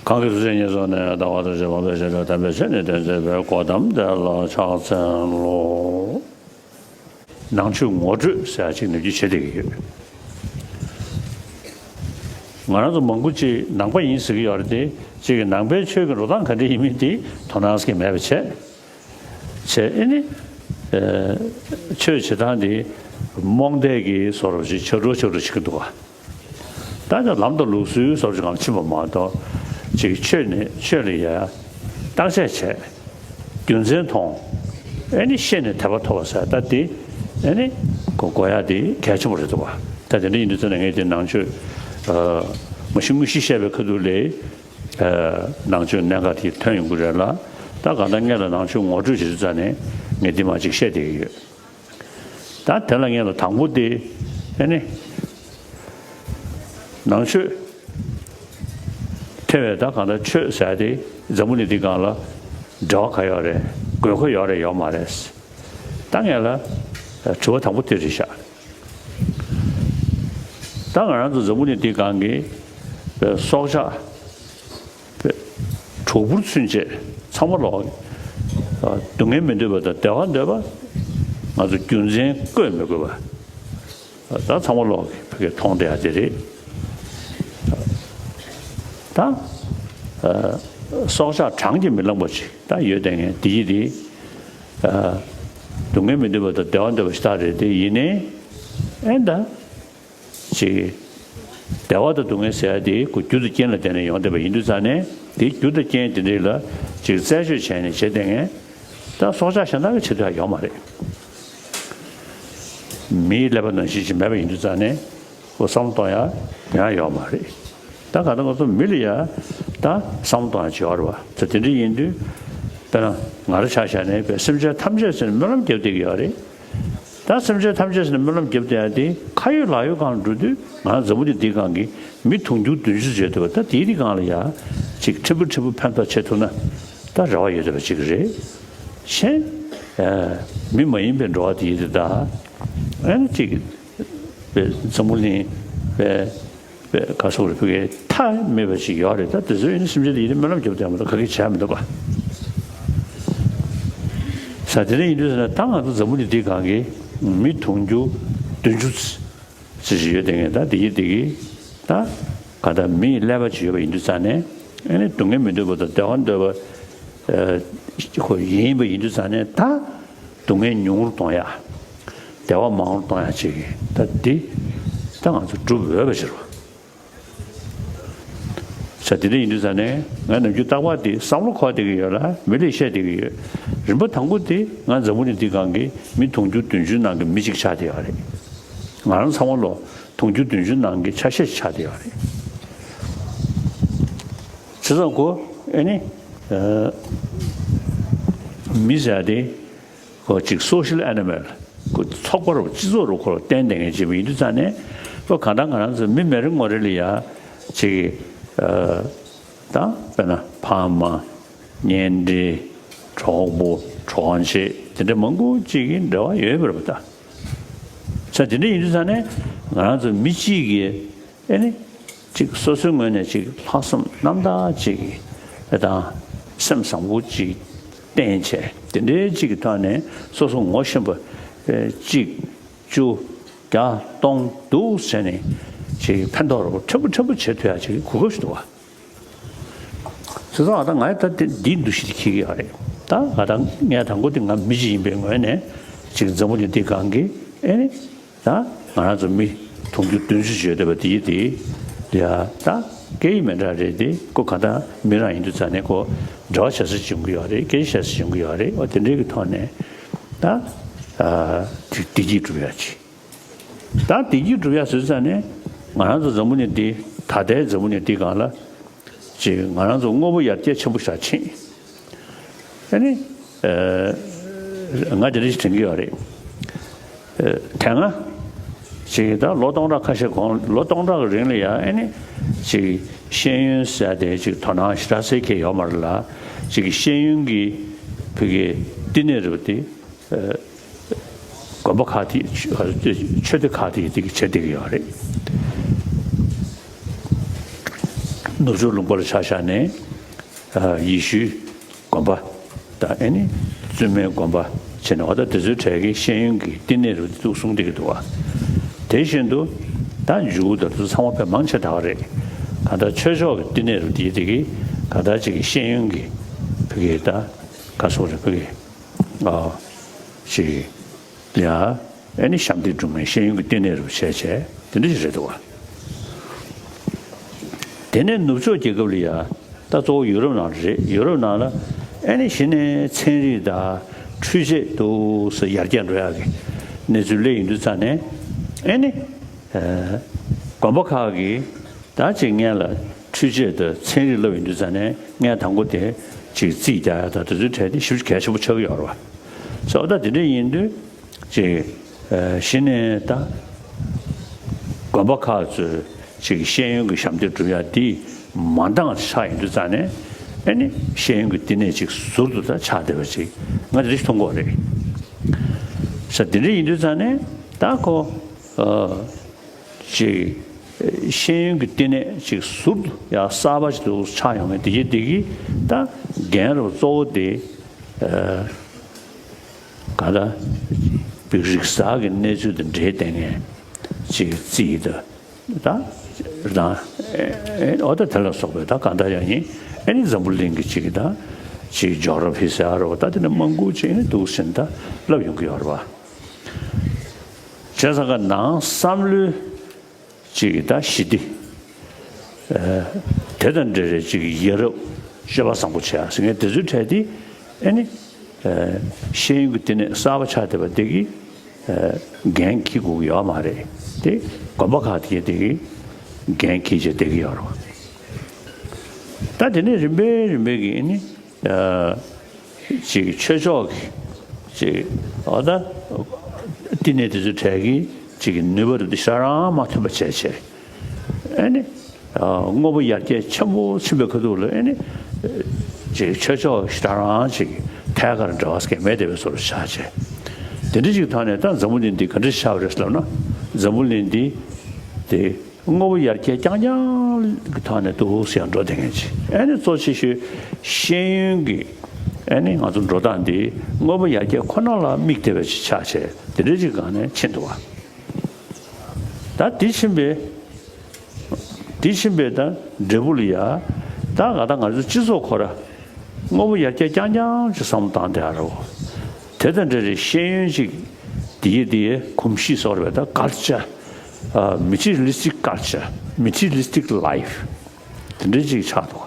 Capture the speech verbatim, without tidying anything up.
གང་གིས་ཐུགས་བརྩེ་ཉེར་བཟུང་ནས། ལྟ་བ་ཐམས་ཅད་སྤང་བའི་ཕྱིར། དམ་པའི་ཆོས་ནི་སྟོན་མཛད་པའི། གོ་ཏམ་དེ་ལ་ཕྱག་འཚལ་ལོ། ནང་ཆོས་ངོ་སྤྲོད་ཟེར་ཡ་ཅིག་ནམ་རྒྱུན་བྱེད་བསྡད་ཀྱི་ཡོད། ང་རང་ཚོ་མང་པོ་ཅིག་ནང་པ་ཡིན་ཟེར་གྱི་ཡོད་རེད་དེ། ཅིག་གིས་ནང་པའི་ཆོས་ཀྱི་འགྲོ་སྟངས་ག་འདྲ་ཡིན་མིན་དེ་དོ་སྣང་ཟེར་གྱི་མེད་པ་བྱས། བྱས་ཨེ་ནི། ཨ། ཆོས་བྱེད་སྟངས་དེ་རྨོངས་དད་ཀྱི་བཟོ་འདྲ་ཅིག་ཆགས་འགྲོ་ཆགས་འགྲོ་བྱེད་ཀྱི་འདུག་ག་ད་ལྟ་ལམ་དང་ལུགས་སྲོལ་བཟོ་འདྲ་ཅིག་སྒང་ཕྱིན་པ་མ་གཏོགས། ཅིག་ཆོས་ནི་ཆོས་ལ་ཡ་བརྟག་དཔྱད་བྱས། རྒྱུ་མཚན་མཐོང་། ཨེ་ནི་ཤེས་ནས་དད་པ་ཐོབ་པ་ཟེར་ད་དེ་ཨེ་ནི་གོ་གོ་ཡ་དེ་གལ་ཆེན་པོ་རེད་འདུག་ག་ད་དེ་འདྲ་ཡིན་དུས་ཙང་ནས་ངས་དེ་ནང་ཆོས། ཨ། མ་གཞི་དངོས་གཞི་བཤད་པའི་ཁ་ཐུག་ལས། ཨ། ནང་ཆོས་གནད་འགག་དེ་ཐོན་ཡོང་གི་རེད་ལ། ད་གང་ལྟར་ངས་ལ་ནང་ཆོས་ངོ་སྤྲོད་བྱེད་དུས་ཙང་ནས་ངས་འདི་མ་ཅིག་བཤད་བསྡད་ཀྱི་ཡོད། ད་དེ་ལ་ངས་ལ་དང་པོ་དེ་ཨེ་ནི། ནང་ཆོས་ཐེ་བའི་ད་གང་ལྟར་ཆོས་ཟེར་ཡ་དེ་འཛམ་བུ་གླིང་འདི་སྒང་ལ་འབྲེལ་བ་ག་ཡོད་རེད། དགོས་མཁོ་ཡོད་རེད་ཡོད་མ་རེད། ད་ངས་ལ་དྲི་བ་དང་པོ་དེ་རེད་ཤག་ད་ང་རང་ཚོ་འཛམ་བུ་གླིང་འདི་སྒང་གི་སྲོག་ཆགས་གྲོག་སྦུར་ཚུན་ཆད་ཚང་མ་ལོག་སྡུག་བསྔལ་མི་འདོད་པ་དང་བདེ་བ་འདོད་པ། ང་ཚོ་རྒྱུ་མཚན་བཀོད་མི་དགོས་པ། ད་ཚང་མ་ལོག་གི་ཕ་གིར་མཐོང་བསྡད་ཡ་དེ་རེད། ད་ཨ། སྲོག་ཆགས་གྲངས་ཀྱིས་མི་ལངས་པ་ཅིག་ད་ཡོད་བསྡད་མཁན་དེ་ཡིན་དེ། ཨ། སྡུག་བསྔལ་མི་འདོད་པ་དང་བདེ་བ་འདོད་པ་ཞེ་དྲག་རེད་དེ། ཡིན་ནའི་ཨེ་ད་ཅིག་བདེ་བ་དང་སྡུག་བསྔལ་ཟེར་ཡ་དེ་ཁོ་རྒྱུ་དང་རྐྱེན་ལ་བརྟེན་ནས་ཡོང་བསྡད་པ་ཡིན་དུས་ཙང་ནས། དེ་རྒྱུ་དང་རྐྱེན་དེ་འདྲ་ལ་ཅིག་རྩད་གཅོད་བྱས་ནས་བྱས་བསྡད་མཁན་ད་སྲོག་ཆགས་གཞན་དག་གི་ཆེད་དུ་ཡང་ཡོད་མ་རེད། མིའི་ཀླད་པ་ནང་བཞིན་ཅིག་མེད་པ་ཡིན་དུས་ཙང་ནས། ཁོ་བསམ་བློ་གཏོང་ཡ་ཡང་ཡོད་མ་རེད། ད་ག་ད་ང་ཚོ་མི་ལ་ཡ་ད་བསམ་བློ་གཏོང་ཡ་ཅིག་ཡོད་རེད་བ། ད་དེ་འདྲ་ཡིན་དུས་དཔེར་ན་ང་རང་ཆ་བཞག་ནས་དཔེ་སེམས་ཅན་ཐམས་ཅད་ཟེར་ནས་སྨོན་ལམ་རྒྱབ་བསྡད་ཀྱི་ཡོད་རེད། ད་སེམས་ཅན་ཐམས་ཅད་ཟེར་ནས་སྨོན་ལམ་རྒྱབ་བསྡད་ཡ་དེ་ཁ་ཡོད་ལག་ཡོད་སྒང་ལ་འགྲོ་དུས། ང་འཛམ་བུ་གླིང་འདིའི་སྒང་གི་མི་དུང་ཕྱུར་བདུན་ཅུ་བྱས་འདུག་བ། ད་དེའི་སྒང་ལ་ཡ་ཅིག་ཕྲན་བུ་ཕྲན་བུ་ཕན་ཐོགས་བྱེད་ཐུབ་ན་ད་རེ་བ་ཡོད་བསྡད་པ་ཅིག་རེད། གཞན་ཨ་མི་མ་ཡིན་པའི་འགྲོ་བ་དེ་ཡིན་དུས། ད་ཨ་ནི་ཅིག་པའི་འཛམ་བུ་གླིང་པའི་པའི་ག་སོགས་རེ་ཕུག་གི་མཐའ་མེད་པ་ཞིག་ཡོད་རེད། ད་དེ་ཚོ་ཡིན་ན་སེམས་ཅན་དེ་ཡིན་ན་སྨོན་ལམ་རྒྱབ་བསྡད་མ་གཏོགས་ག་གེ་བྱས་མི་འདུག་པ། ས་དེ་འདྲ་ཡིན་དུས་ཟེར་ན། ད་ང་ཚོ་འཛམ་བུ་གླིང་འདིའི་སྒང་གི་མི་དུང་ཕྱུར་བདུན་ཅུ་ཙམ་ཞིག་ཡོད་དེ། ངས་ད་དེ་ཡི་དེ་གི་ད་ག་ད་མིའི་ཀླད་པ་ཅིག་ཡོད་པ་ཡིན་དུས་ཙང་ནས། ཨ་ནི་སྡུག་བསྔལ་མི་འདོད་པ་དང་བདེ་བ་འདོད་པ་ཁོ་ཡིན་པ་ཡིན་དུས་ཙང་ནས། ད་སྡུག་བསྔལ་ཉུང་རུ་གཏོང་ཡ། བདེ་བ་མང་རུ་གཏོང་ཡ་ཅིག་གི་ད་འདི་ད་ང་ཚོ་སྒྲུབ་འོས་པ་ཞིག་རེད་བ། ས་དེ་འདྲ་ཡིན་དུས་ཙང་ནས། ང་ནམ་རྒྱུན་རྟག་པར་དེ་བསམ་བློ་འཁོར་བསྡད་ཀྱི་ཡོད་ལ། མི་ལ་བཤད་བསྡད་ཀྱི་ཡོད། རིམ་པ་དང་པོ་དེ་ང་འཛམ་བུ་གླིང་འདི་སྒང་གི་མི་དུང་ཕྱུར་བདུན་ཅུ་ནང་གི་མི་གཅིག་ཆགས་བསྡད་ཡོད་རེད། ང་རང་ཚང་མ་ལོ་དུང་ཕྱུར་བདུན་ཅུ་ནང་གི་ཆ་ཤས་ཤིག་ཆགས་བསྡད་ཡོད་རེད། བྱས་ཙང་ཁོ་ཨེ་ནི་ཨ་མི་ཟེར་ཡ་དེ། ཁོ་ཅིག་སོ་ཤལ་ཨེ་ནི་མལ། ཁོ་ཚོགས་པ་རུ་སྤྱི་ཚོགས་རུ་ཁོ་བརྟེན་བསྡད་མཁན་ཅིག་ཡིན་དུས་ཙང་ནས། ཁོ་གང་ལྟར་ང་རང་ཚོ་མི་མི་རེ་ངོ་རེ་ལ་ཡ་ཅིག་ཨ་ད་དཔེར་ན་ཕ་མ། གཉེན་འབྲེལ། གྲོགས་པོ། གྲོགས་མཆེད། དེ་འདྲ་མང་པོ་ཅིག་གི་འབྲེལ་བ་ཡོད་པ་རེད་པ། ད་ས་དེ་འདྲ་ཡིན་དུས་ཙང་ནས་ང་རང་ཚོ་མི་གཅིག་གི་ཨེ་ནི་ཅིག་སོ་སོའི་ངོས་ནས་ཅིག་ལྷག་བསམ་རྣམ་དག་ཅིག་ཨེ་དང་སེམས་བཟང་པོ་ཅིག་བསྟེན་བྱས། དེ་འདྲའི་ཅིག་གི་ཐོག་ནས་སོ་སོ་ངོ་ཤེས་པ་ཨེ་གཅིག་བཅུ་བརྒྱ་སྟོང་འདུག་ཟེར་ནས་ཅིག་ཕན་ཐོགས་རོགས་ཕྲན་བུ་ཕྲན་བུ་བྱེད་ཐུབ་ཡ་ཅིག་གོ་སྐབས་ཤིག་འདུག་བ། སོ་སོ་ཨ་ད་ང་ད་དེ་འདིའི་འདུ་ཤེས་དེ་འཁྱེར་གྱི་ཡོད་རེད། ད་ང་ད་ངས་དང་པོ་དེ་ང་མི་གཅིག་ཡིན་པའི་ངོས་ནས་ཅིག་འཛམ་བུ་གླིང་འདི་སྒང་གི་ཨེ་ནི། ད་ང་རང་ཚོ་མི་དུང་ཕྱུར་བདུན་ཅུ་ཡོད་བསྡད་པ་དེ་ཡི་དེ་ལ་ཡ་ད་སྐད་ཡིག་མི་འདྲ་རེད་དེ། ཁོ་གང་ལྟར་མི་རང་ཡིན་དུས་ཙང་ནས་ཁོ་འབྲེལ་བ་བྱེད་ས་ཅིག་ཡོང་གི་ཡོད་རེད། སྐད་ཆ་བཤད་ས་ཅིག་ཡོང་གི་ཡོད་རེད། འོ་དེ་འདྲའི་གི་ཐོག་ནས་ད་ཨ་དེ་བདེ་སྐྱིད་སྒྲུབ་ཡ་ཅིག་ད་བདེ་སྐྱིད་སྒྲུབ་ཡ་ཟེར་ཙང་ནས་ང་རང་ཚོ་འཛམ་བུ་གླིང་འདི། ད་ལྟའི་འཛམ་བུ་གླིང་འདི་སྒང་ལ་ཅིག་ང་རང་ཚོ་དངོས་པོ་ཡར་རྒྱས་ཆེན་པོ་ཞིག་ཕྱིན། ཨ་ནི་ཨ་ང་དེ་འདྲ་ཞིག་དྲན་གྱི་ཡོད་རེད། ཨ་དེ་སྔ་ཅིག་ད་ལོ་སྟོང་ཕྲག་ཁ་ཤས་གོང་། ལོ་སྟོང་ཕྲག་གི་རིང་ལ་ཡ་ཨ་ནི་ཅིག་ཤེས་ཡོན་ཟེར་ཡ་དེ་ཅིག་དོ་སྣང་ཞེ་དྲག་སེ་བྱེད་ཡོད་མ་རེད་ལ། ཅིག་ཤེས་ཡོན་གྱི་བོད་ཀྱི་བསྟི་གནས་རེད་པ་དེ། ཨ་དགོན་པ་ཁག་དེ། ཆོས་སྡེ་ཁག་དེ་དེ་གི་བྱེད་བསྡད་ཀྱི་ཡོད་རེད། ནུབ་ཕྱོགས་ལུང་པ་ལ་ཆ་བཞག་ནས་ཨ་ཡེ་ཤུའི་དགོན་པ་དང་ཨེ་ནི་བཙུན་མའི་དགོན་པ་བྱས་ནས་འོ་ད་དེ་ཚོའི་གྲས་ཀྱི་ཤེས་ཡོན་གྱི་བསྟི་གནས་རུ་འདུག་གསུངས་བསྡད་ཀྱི་འདུག་བ། དེ་བཞིན་དུ་ད་འཇུ་དང་དེ་ཚོ་ཚང་མ་དཔེ་མང་ཆེ་ད་ག་རེད། གང་ལྟར་ཆོས་ཕྱོགས་ཀྱི་བསྟི་གནས་རུ་འདི་དེ་གི་གང་ལྟར་ཅིག་གི་ཤེས་ཡོན་གྱི་ཕ་གི་ད་ག་སོགས་རེད་ཕ་གི་ཨ་ཅིག་ཡ། ཨེ་ནི་ཞབས་འདེགས་སྒྲུབ་མཁན་ཤེས་ཡོན་གྱི་བསྟི་གནས་རུ་བྱས་བྱས་དེ་འདྲ་ཞིག་རེད་འདུག་བ། དེ་ནས་ནུབ་ཕྱོགས་རྒྱལ་ཁབ་ལ་ཡ་ད་གཙོ་བོ་ཡུ་རོབ་ནང་རེད། ཡུ་རོབ་ནང་ལ་ཨེ་ནི་གཞི་ནས་ཚན་རིག་དང་འཕྲུལ་ཆས་འདུག་སེ་ཡར་རྒྱས་འགྲོ་ཡག་གི་གནས་ཚུལ་སླེབས་ཡོང་དུས་ཙང་ནས་ཨེ་ནི་དགོན་པ་ཁག་གི་ད་ཅིག་སྔོན་ལ་འཕྲུལ་ཆས་དང་ཚན་རིག་སློབ་ཡོང་དུས་ཙང་ནས་སྔོན་དང་པོ་དེ་ཅིག་རྩིས་རྒྱག་ཡག་དང་དེ་ཚོའི་གྲས་དེ་ཞེ་པོ་གལ་ཆེན་པོ་ཆགས་ཀྱི་ཡོད་རེད་བ། སོ་ད་དེ་འདྲ་ཡིན་དུས། ཅིག་ཨ་གཞི་ནས་ད་དགོན་པ་ཁག་ཚོས་ཅིག་ཤེས་ཡོན་གྱི་ཞབས་འདེགས་སྒྲུབ་ཡ་འདི་མ་འདང་ཆགས་ཡོང་དུས་ཙང་ནས་ཨེ་ནི་ཤེས་ཡོན་གྱི་བསྟི་གནས་ཅིག་ཟུར་དུ་ད་ཆགས་བསྡད་པ་ཅིག་ང་དེ་འདྲ་ཞིག་མཐོང་གི་ཡོད་རེད། ས་དེ་འདྲ་ཡིན་དུས་ཙང་ནས་ད་ཁོ་ཨ་ཅིག་ཤེས་ཡོན་གྱི་བསྟི་གནས་ཅིག་ཟུར་དུ་ཡ་གསར་པ་ཅིག་ཏུ་ཆགས་ཡོང་བའི་དེ་གི་དེ་གི་ད་འགན་རུ་གཙོ་བོ་དེ། ག་ལ་བི་རིག་གསར་གྱི་གནས་ཚུལ་དང་འབྲེལ་བསྡད་མཁན་ཅིག་རྩིས་དང་ད་དང་ཨོ་ད་དེ་ལ་སོགས་པའི་ད་གང་ལྟར་ཡང་ཡིན་ཨེ་ནི་འཛམ་བུ་གླིང་གི་ཅིག་ད་ཅིག་ཇོག་ར་ཕི་ཟེར་ཡ་རོ་ད་དེ་ནི་མང་པོ་ཅིག་ནི་འདུག་ཟིན་ད་ལབ་ཡོང་གི་ཡོད་རེད་བ། བྱས་ཙང་ག་ནང་བསམ་བློའི། ཅིག་ད་ཞི་བདེ། ཨ་དེ་དང་འབྲེལ་བའི་ཅིག་ཡ་རབས་སྤྱོད་པ་བཟང་པོ་བྱེད་ཡ་ཟེར་མཁན་དེ་ཚོའི་གྲས་དེ་ཨེ་ནི་ཨ་ཤེས་ཡོན་གྱི་བསྟི་གནས་གསར་པ་ཆགས་བསྡད་པ་དེ་གི་ཨ་འགན་འཁྱེར་དགོས་ཀྱི་ཡོད་མ་རེད་དེ་དགོན་པ་ཁག་དེ་གི་དེ་གི་འགན་འཁྱེར་བྱས་བསྡད་ཀྱི་ཡོད་རེད། ད་དེ་ནས་རིམ་པས་རིམ་པས་ཀྱི་ཨེ་ནི། ཅིག་ཆོས་ཕྱོགས་ཀྱི་ཅིག་ཨ་ད་བསྟི་གནས་དེ་ཚོའི་གྲས་ཀྱི་ཅིག་ནུས་པ་རུ་དེ་ཞེ་དྲག་རང་མ་ཐོན་པ་བྱས་བྱས་ཨེ་ནི་དངོས་པོ་ཡར་རྒྱས་ཆེན་པོ་ཕྱིན་པའི་ཁ་ཐུག་ལ་ཨེ་ནི་ཅིག་ཆོས་ཕྱོགས་ཞེ་དྲག་རང་ཅིག་ཐད་ཀར་འབྲེལ་བ་སྐད་མེད་བསྡད་པའི་བཟོ་འདྲ་ཆགས་བྱས། དེ་འདྲ་ཅིག་ཐོག་ནས་ད་འཛམ་བུ་གླིང་འདི་ག་འདྲ་ཆགས་པ་རེད་ལབ་ན་འཛམ་བུ་གླིང་འདི་དེ། དངོས་པོ་ཡར་རྒྱས་རྐྱང་རྐྱང་གི་ཐོག་ནས་འདུག་ཟེར་ཡང་འགྲོ་བསྡད་མཁན་ཅིག་ཨེ་ནི་གཙོ་ཆེ་ཤོས་ཤེས་ཡོན་གྱི་ཨེ་ནི་ང་ཚོ་འགྲོ་སྟངས་འདི་དངོས་པོ་ཡར་རྒྱས་ཁོ་ན་ལ་དམིགས་བསྡད་པ་ཅིག་ཆགས་བྱས་དེ་འདྲ་ཅིག་སྒང་ནས་ཕྱིན་འདུག་བ། ད་འདི་ཕྱིན་པའི་འདི་ཕྱིན་པའི་ད་འབྲས་བུ་ལ་ཡ་ད་ག་ད་ང་ཚོ་སྤྱི་ཚོགས་ཁོ་ར་དངོས་པོ་ཡར་རྒྱས་རྐྱང་རྐྱང་ཅིག་བསམ་བློ་བཏང་བསྡད་ཡ་རེད་བ། དེ་དང་འབྲེལ་བའི་ཤེས་ཡོན་ཅིག་དེའི་དེའི་གོམས་གཤིས་སོགས་རེད་པས་ད་ཀལ་ཅར། materialistic culture, materialistic life དེ་འདྲའི་ཅིག་ཆགས་འདུག